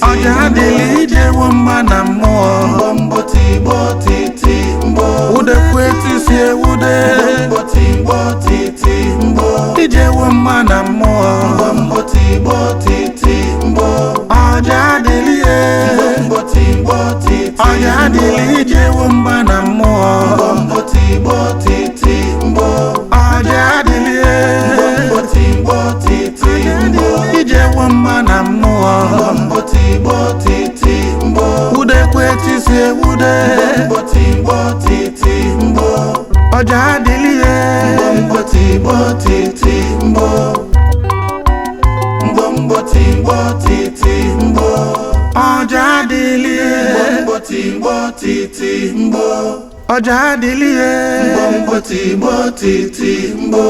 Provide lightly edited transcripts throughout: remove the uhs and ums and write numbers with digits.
Ọja adịlị ijewo mma na mmụọ. Mbọ tigbo titi mbọ. Udekwu etisi ewude. Mbọ tigbo titi mbọ. Ijewo mma na mmụọ. Mbọ tigbo titi mbọ. Ọja adịlị ye. Mbọ tigbo titi. Ọja adịlị ijewo mma na mmụọ. Mbọ tigbo titi mbọ. Ọja adịlị ye. Mbọ tigbo titi mbọ. Ijewo mma na mmụọ. Mbọ tigbo titi mbọ. Udekwu etisi ewude. Mbọ tigbo titi mbọ. Ọja adịlị ye. Mbọ tigbo titi mbọ. Mbọ mbọ tigbo titi mbọ. Ọja adịlị ye. Mbọ tigbo titi mbọ. Ọja adịlị ye. Mbọ tigbo titi mbọ.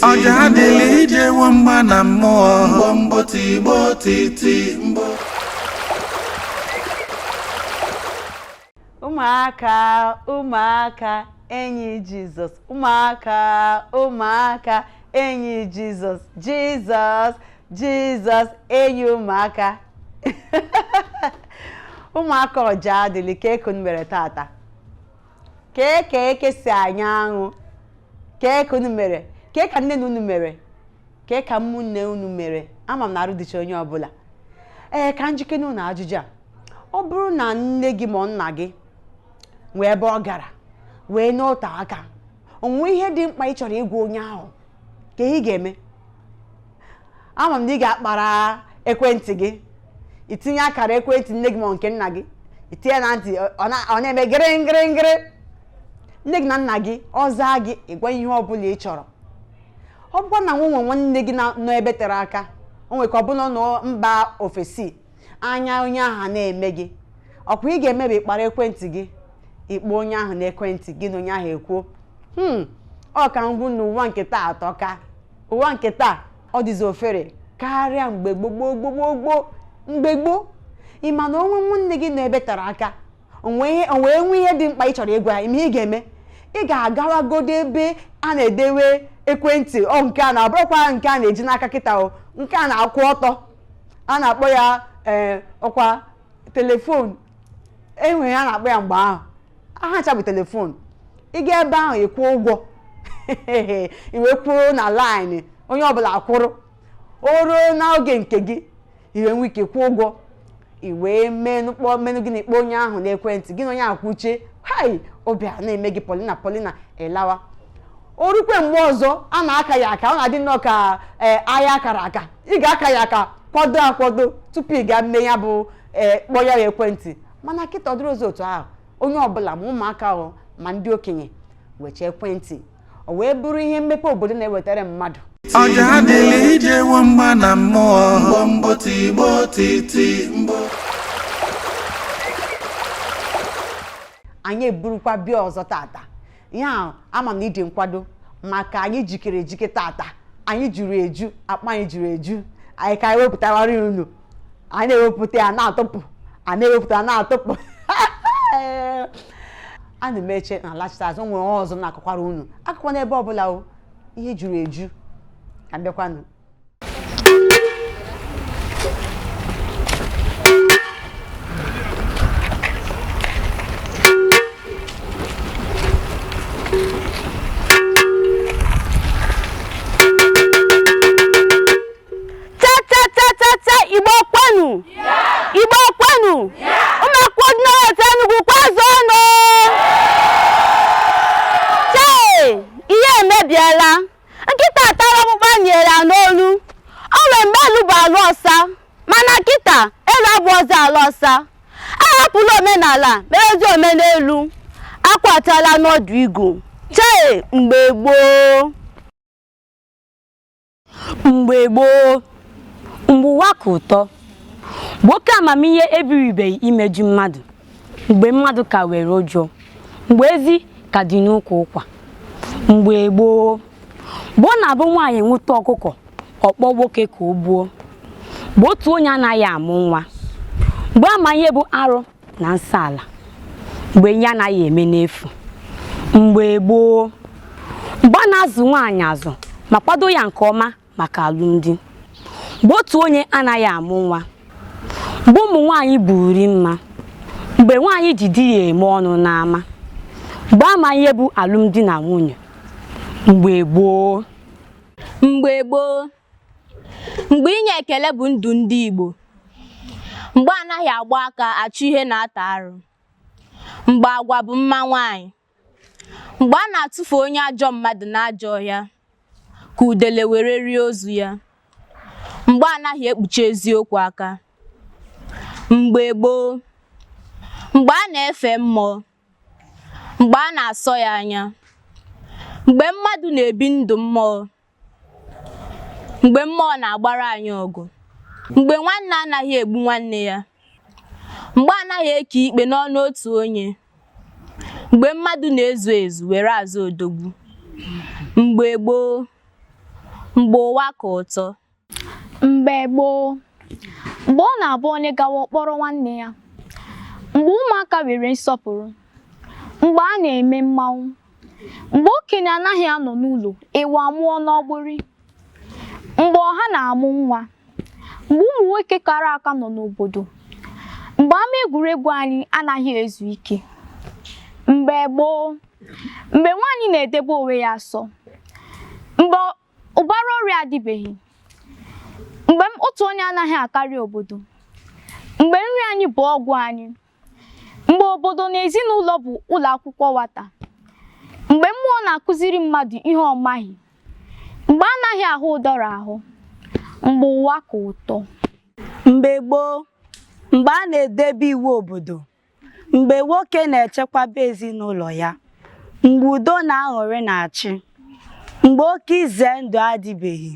Ọja adịlị ijewo mma na mmụọ. Mbọ mbọ tigbo titi mbọ. Ụmụaka, ụmụaka, enyi Jizọs. Ụmụaka, ụmụaka, enyi Jizọs. Jizọs, Jizọs, enyi ụmụaka. Ụmụaka ọja adịlị ka eke unu mere tata. Kee ka eke si anya aṅụ. Kee ka unu mere. Kee ka nne na unu mere. Kee ka ụmụnne unu mere? Ama m na arụ dịcha onye ọbụla. Ee, ka m jụkene unu ajụjụ a. Ọ bụrụ na nne gị ma nna gị nwee ebe ọ gara wee n'ote aka, o nwee ihe dị mkpa ị chọrọ ịgwa onye ahụ, ka ị ga-eme? Ama m na ị ga-akpara ekwentị gị, itinye akara ekwentị nne gị ma nke nna gị, itinye na ntị, ọ na-eme gịrị ngịrị ngịrị. Nne gị na nna gị ọ zaa gị, ịgwa ihe ọ bụla ị chọrọ. Ọ bụkwa na nwa nwe nwanne gị nọ ebe tere aka, o nwere ka ọ bụla nọ mba ofesi, anya onye ahụ na-eme gị, ọkwa ị ga-eme bụ ịkpara ekwentị gị, ịkpọ onye ahụ n'ekwentị gị na onye ahụ ekwuo. Ọ ka ngwụ n'ụwa nke taa atọka. Ụwa nke taa ọ dịzi ofere karịa mgbe gboo gboo gboo gboo. Mgbe gboo, ị ma na onwe nwanne gị nọ ebe tere aka, o wee nwee ihe dị mkpa ị chọrọ ịgwa ya, ime ị ga-eme, ị ga-agawagodo ebe a na-edewe ekwentị. Ọ nke a na-abụrụkwa nke a na-eji n'aka kịta, o nke a na-akwụ ọtọ, a na-akpọ ya ee ọkwa telephone. Enwere a na-akpọ ya mgbe ahụ, aha ncha bụ telephone. Ị ga ebe ahụ, ịkwụ ụgwọ, i wee kwụrụ na line, onye ọbụla kwụrụ. O ruo n'oge nke gị, i wee nwee ike kwụọ ụgwọ, i wee menụ kpọọ menụ gị na ikpọ onye ahụ n'ekwentị gị na onye ahụ kwuchie. Hai, obi a na-eme gị polina polina, ịlawa. O rukwe mgbe ọzọ a na-aka ya aka, ọ na-adị nnọọ ka ahịa akara aka. Ị ga-aka ya aka, kwado akwado tupu ị gaa mee ya bụ kpọọ ya ekwentị. Mana kịta ọ dịrị ozi otu ahụ. Onye ọbụla, ma ụmụaka ahụ ma ndị okenye, wecha ekwentị, o wee bụrụ ihe mmepe obodo na-ewetara mmadụ. Ọja adịla ijewo mgba na mmụọ. Mgbo mgbo tigbo titi mgbo. Anyị eburukwa bịa ọzọ tata. Ihe ahụ ama m na ịdị nkwado, maka anyị jikere ejike tata. Anyị juru eju, akpa anyị juru eju. Anyị ka anyị wepụtawara unu, anyị na-ewepụta ya na-atụpụ, a na-ewepụta na-atụpụ. Ana m eche na lachita azụ nwere ọzọ na-akọkwara unu akụkọ n'ebe ọbụla o ihe juru eju. Ka m bịakwanụ. Cha cha cha cha cha! Igbo kwenu! Igbo kwenu! Ụmụakwụkwọ dị n'otu Enugu, kwazuonụ! Chee, ihe emebiela. Nkịta tara ọkpụkpụ nyere ya n'olu. O nwere mgbe elu bụ alụ ọsa, mana kịta elu abụ ọzọ alụ ọsa. Ahapụla omenala merezi omenelu. Akwatala n'ọdụ igu. Chee, mgbe gboo. Mgbe gboo, mgbe ụwa ka ụtọ, mgbe oke amamihe ebiribeghị imeju mmadụ, mgbe mmadụ ka were ụjọ, mgbe ezi ka dị n'ụka ụkwa. Mgbe gboo, mgbe ọ na-abụ nwaanyị nwụta ọkụkọ, ọkpọ nwoke ka o gbuo, mgbe otu onye anaghị amụ nwa, mgbe ama ihe bụ arụ na nsọ ala, mgbe ihe anaghị eme n'efu. Mgbe gboo, mgbe a na-azụ nwaanyị azụ ma kwado ya nke ọma maka alụmdi, mgbe otu onye anaghị amụ nwa, mgbe ụmụ nwaanyị buri mma, mgbe nwaanyị ji di ya eme ọnụ n'ama, mgbe ama ihe bụ alụmdi na nwunye. Mgbe gboo. Mgbe gboo, mgbe inye ekele bụ ndụ ndị Igbo, mgbe anaghị agba aka achụ ihe na-ata arụ, mgbe agwa bụ mma nwaanyị, mgbe a na-atụfu onye ajọ mmadụ n'ajọ ọhịa ka udele were rie ozu ya, mgbe anaghị ekpuchi eziokwu aka. Mgbe gboo, mgbe a na-efe mmụọ, mgbe a na-asọ ya anya, mgbe mmadụ na-ebi ndụ mmụọ, mgbe mmụọ na-agbara anyị ọgụ, mgbe nwanne anaghị egbu nwanne ya, mgbe anaghị eke ikpe n'ọnụ otu onye, mgbe mmadụ na-ezu ezu were azụ odogwu. Mgbe gboo, mgbe ụwa ka ụtọ. Mgbe gboo, mgbe ọ na-abụ onye gawa ọkpọrọ nwanne ya, mgbe ụmụaka nwere nsọpụrụ, mgbe a na-eme mmanwụ, mgbe okenye anaghị anọ n'ụlọ ewu amụọ n'ọgbụrị, mgbe ọha na-amụ nwa, mgbe ụmụ nwoke kara aka nọ n'obodo, mgbe ama egwuregwu anyị anaghị ezu ike. Mgbe gboo, mgbe nwaanyị na-edebe onwe ya asọ, mgbe Ụbara ọrịa adịbeghị. Mgbe otu onye anaghị akarị obodo. Mgbe nri anyị bụ ọgwụ anyị. Mgbe obodo na ezinụlọ bụ ụlọ akwụkwọ nwata. Mgbe mmụọ na-akụziri mmadụ ihe ọ maghị. Mgbe anaghị ahụ ụdọrọ ahụ. Mgbe ụwa ka ụtọ. Mgbe gboo, mgbe a na-edebe iwu obodo, mgbe nwoke na-echekwaba ezinụlọ ya, mgbe udo na aṅụrị na-achị, mgbe oke ize ndụ adịbeghị,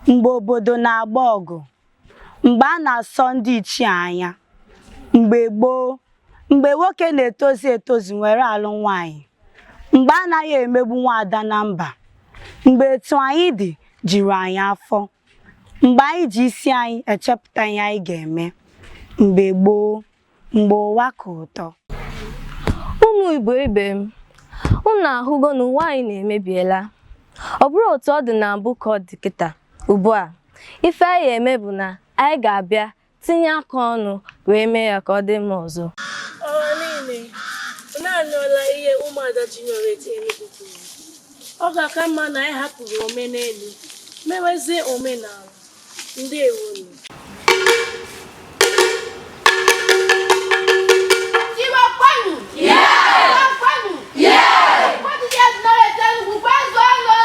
mgbe obodo na-agba ọgụ, mgbe a na-asọ ndị ichie anya, mgbe gboo, mgbe nwoke na-etozu etozu nwere alụ nwaanyị, mgbe anaghị emegbu nwaada na mba, mgbe etu anyị dị juru anyị afọ, mgbe anyị ji isi anyị echepụta ihe anyị ga-eme, mgbe gboo, mgbe ụwa ka ụtọ. Ụmụ Igbo ibe m, unu ahụgo na ụwa anyị na-emebiela. Ọ bụrụ otu ọ dị na mbụ ka ọ dị kịta ugbu a, ife anyị eme bụ na anyị ga-abịa tinye aka ọnụ wee mee ya ka ọ dị mma ọzọ. Ọha niile, unu anụla ihe ụmụada Juniorate Enugu kwuru. Ọ ga-aka mma na anyị hapụrụ omenelu, mewezie omenala. Ndewonu. Igbo kwenu! Igbo kwenu! Igbo Juniorate Enugu kwezuonụ!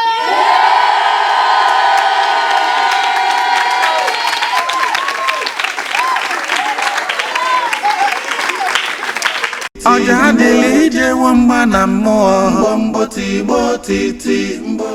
Ọja adịla ijewo mgba na mmụọ. Mbọ mbọ tigbo titi mbọ.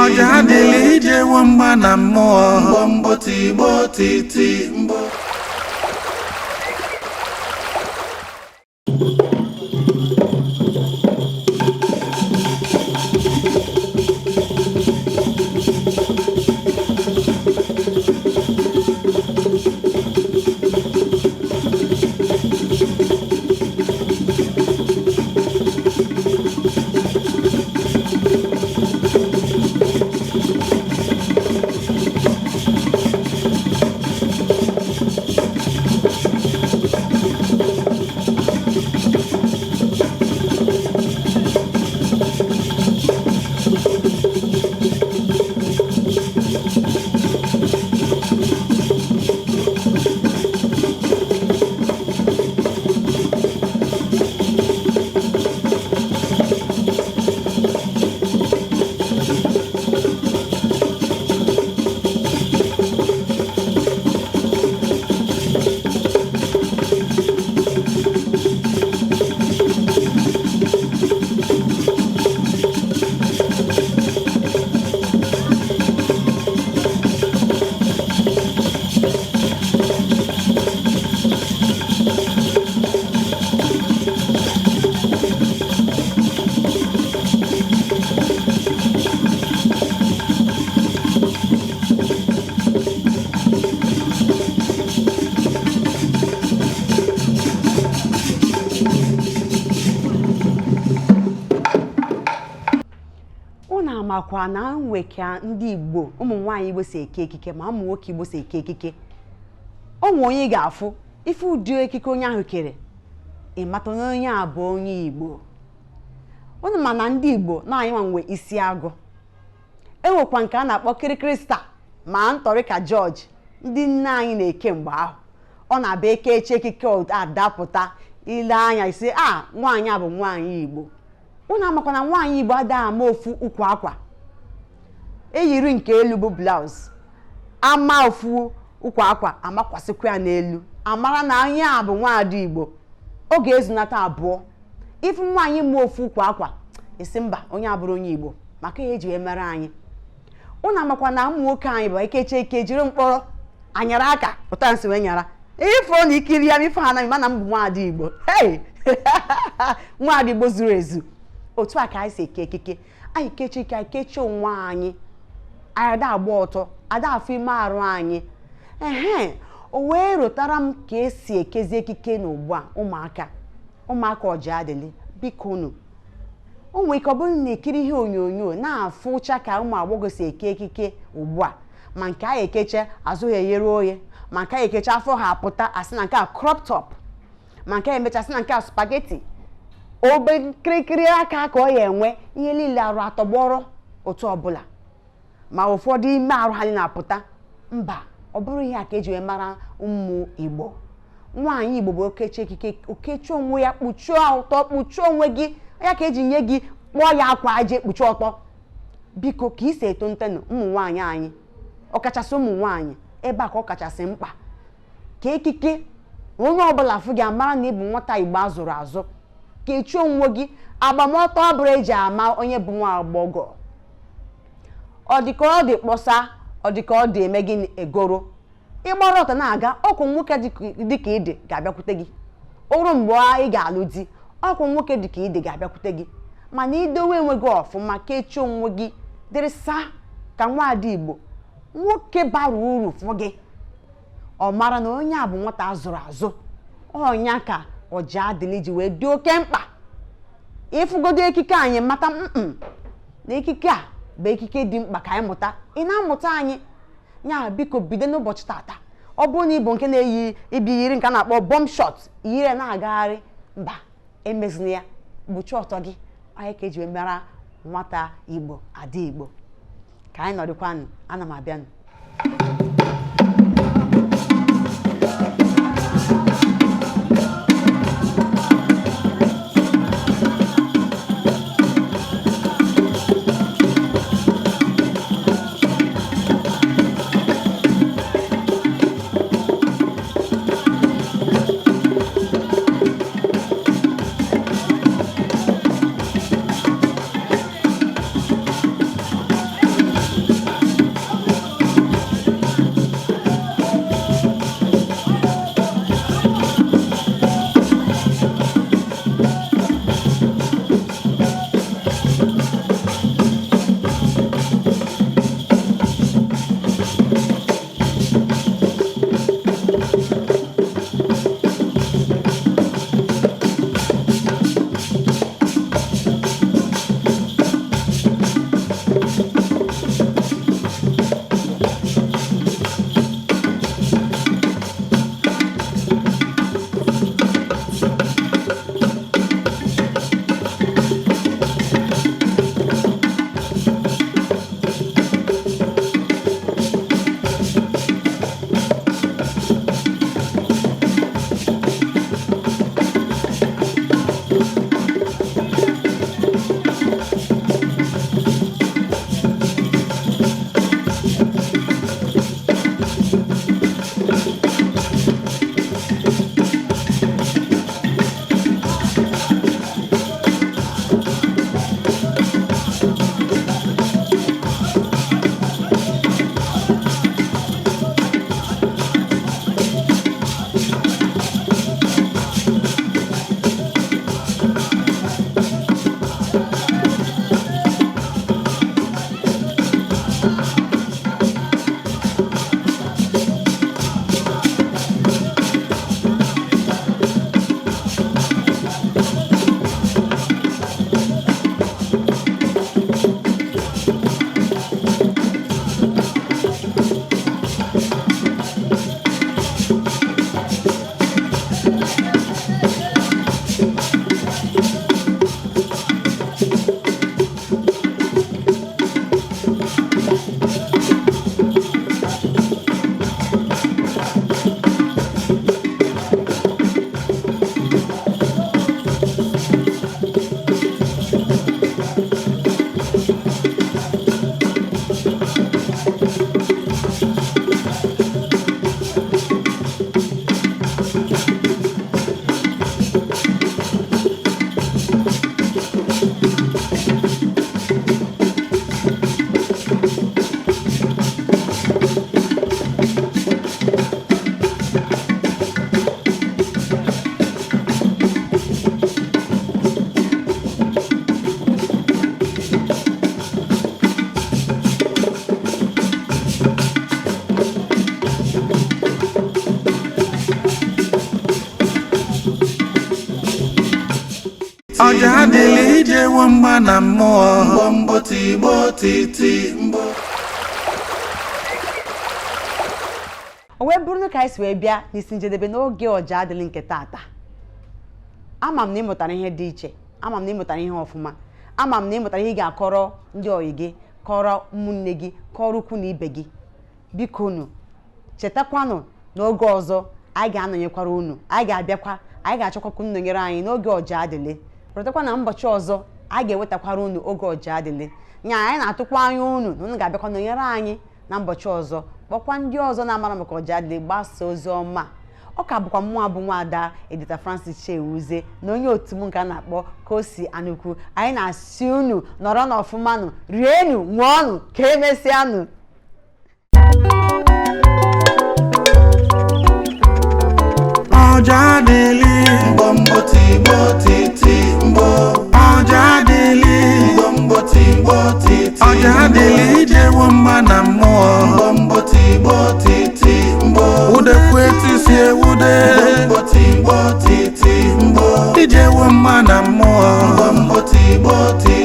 Ọja adịla ijewo mgba na mmụọ. Mbọ mbọ tigbo titi mbọ. Amakwa na nwe ka ndị Igbo, ụmụ nwaanyị Igbo si eke ekike, ma ụmụ nwoke Igbo si eke ekike. O nwe onye ị ga-afụ, ife ụdị ekike onye ahụ kere, ị mata na onye a bụ onye Igbo. Unu ma na ndị Igbo na anyị nwa nwe isi agụ. Enwekwa nke a na-akpọ kirikiri star ma ntọrị ka George ndị nne anyị na-eke mgbe ahụ. Ọ na-abịa eke eche ekike adapụta, ile anya isi a nwaanyị a bụ nwaanyị Igbo. Unu amakwa na nwaanyị Igbo adịghị ama ofu ukwu akwa eyiri nke elu bụ blouse, ama ofu ukwu akwa amakwasịkwa ya n'elu, amara na onye a bụ nwaada Igbo. Ọ ga-ezunata abụọ. Ifu nwaanyị mụ ofu ukwu akwa, isi mba, onye abụrụ onye Igbo, maka ya eji wee mere anyị. Unu amakwa na ụmụ nwoke anyị bụ ekeche eke jiri mkpọrọ anyara aka pụta nsị wee nyara ifo na ikiri ya ife ha na mana m bụ nwaada Igbo. Hey! Nwaada Igbo zuru ezu. Otu a ka anyị si eke ekike anyị, kechi ike anyị kechie onwe anyị, anyị ada agba ọtọ, ada afọ ime arụ anyị. Ehe, o wee rụtara m ka esi ekezi ekike n'ugbu a. Ụmụaka, ụmụaka ọja adịlị, biko unu o nwere ike ọ bụrụ na ekiri ihe onyonyo na-afụcha ka ụmụ agbọghọ si eke ekike ugbu a, ma nke a ekeche azụ ha eghere oghe, ma nke a ekeche afọ ha apụta, asị na nke a crop top, ma nke a emecha sị na nke a spaghetti, obe kirikiri aka ka ọ ya enwe, ihe niile arụ atọgbọrọ otu ọbụla, ma ụfọdụ ime arụ ha na-apụta. Mba, ọ bụrụ ihe a ka eji wee mara ụmụ Igbo. Nwaanyị Igbo bụ okechi ekike, okechi onwe ya, kpuchie ọtọ, kpuchie onwe gị, ya ka eji nye gị kpọọ ya akwa aja ekpuchi ọtọ. Biko, ka isi eto ntenụ ụmụ nwaanyị anyị, ọkachasị ụmụ nwaanyị ebe a ka ọ kachasị mkpa ka ekike onye ọbụla fụ gị amara na ị bụ nwata Igbo azụrụ azụ. Kechie onwe gị, agbamọtọ ọ bụrụ eji ama onye bụ nwa agbọghọ. Ọ dị ka ọ dị kpọsa, ọ dị ka ọ dị eme gị egoro ịgbara ọtọ na-aga ọkwụ nwoke dịka ịdị ga-abịakwute gị oru mgbe ị ga-alụ di, ọkwụ nwoke dịka ịdị ga-abịakwute gị. Mana idowe onwe gị ọfụma, kechie onwe gị, dịrị saa ka nwaada Igbo, nwoke bara uru fụ gị, ọ mara na onye a bụ nwata azụrụ azụ. Ọnya ka ọja adịlị ji wee dị oke mkpa. Ịfụgodo ekike anyị, mata na ekike a bụ ekike dị mkpa ka anyị mụta. Ị na-amụta anyị ya, biko bido n'ụbọchị tata. Ọ bụrụ na ị bụ nke na-eyi ibi yiri nke a na-akpọ bum short yiri na-agagharị, mba, emezina ya, kpuchie ọtọ gị. Onye ka eji wee mara nwata Igbo, ada Igbo. Ka anyị nọrịkwanụ, ana m abịanụ. Ọja adịla ijewo mgba na mmụọ. Mgbomgbo tigbo titi mgbo. O wee bụrụ ka anyị si wee bịa n'isi njedebe n'oge ọja adịlị nke taata. Ama m na ị mụtara ihe dị iche, ama m na ị mụtara ihe ọfụma, ama m na ị mụtara ihe ị ga-akọrọ ndị ọyị gị, kọrọ ụmụnne gị, kọrọ ikwu na ibe gị. Biko nu, chetakwanụ n'oge ọzọ anyị ga-anọnyekwara unu, anyị ga-abịakwa, anyị ga-achọkwa ka unu nọnyere anyị n'oge ọja adịlị. Rụtakwa na mbọchị ọzọ anyị ga-ewetakwara unu oge ọja adịlị. Nya anyị na-atụkwa anya unu na unu ga-abịakwa nọnyere anyị na mbọchị ọzọ, kpọkwa ndị ọzọ na-amara maka ọja adịlị gbasa ozi ọma. Ọ ka bụkwa mmụọ bụ nwaada Edita Francis Chewuzie na onye otu m nke a na-akpọ Kosi Anukwu. Anyị na-asị unu nọrọ n'ọfụmanụ, rienụ, ṅụọnụ, ka emesịanụ. Ọja adịlị. Mgbomgbo tigbo titi mgbo. Ọja adịlị. Mgbomgbo tigbo titi. Ọja adịlị ijewo mgba na mmụọ. Mgbomgbo tigbo titi mgbo. Udekwe tisi ewude. Mgbomgbo tigbo titi mgbo. Ijewo mgba na mmụọ. Mgbomgbo tigbo titi.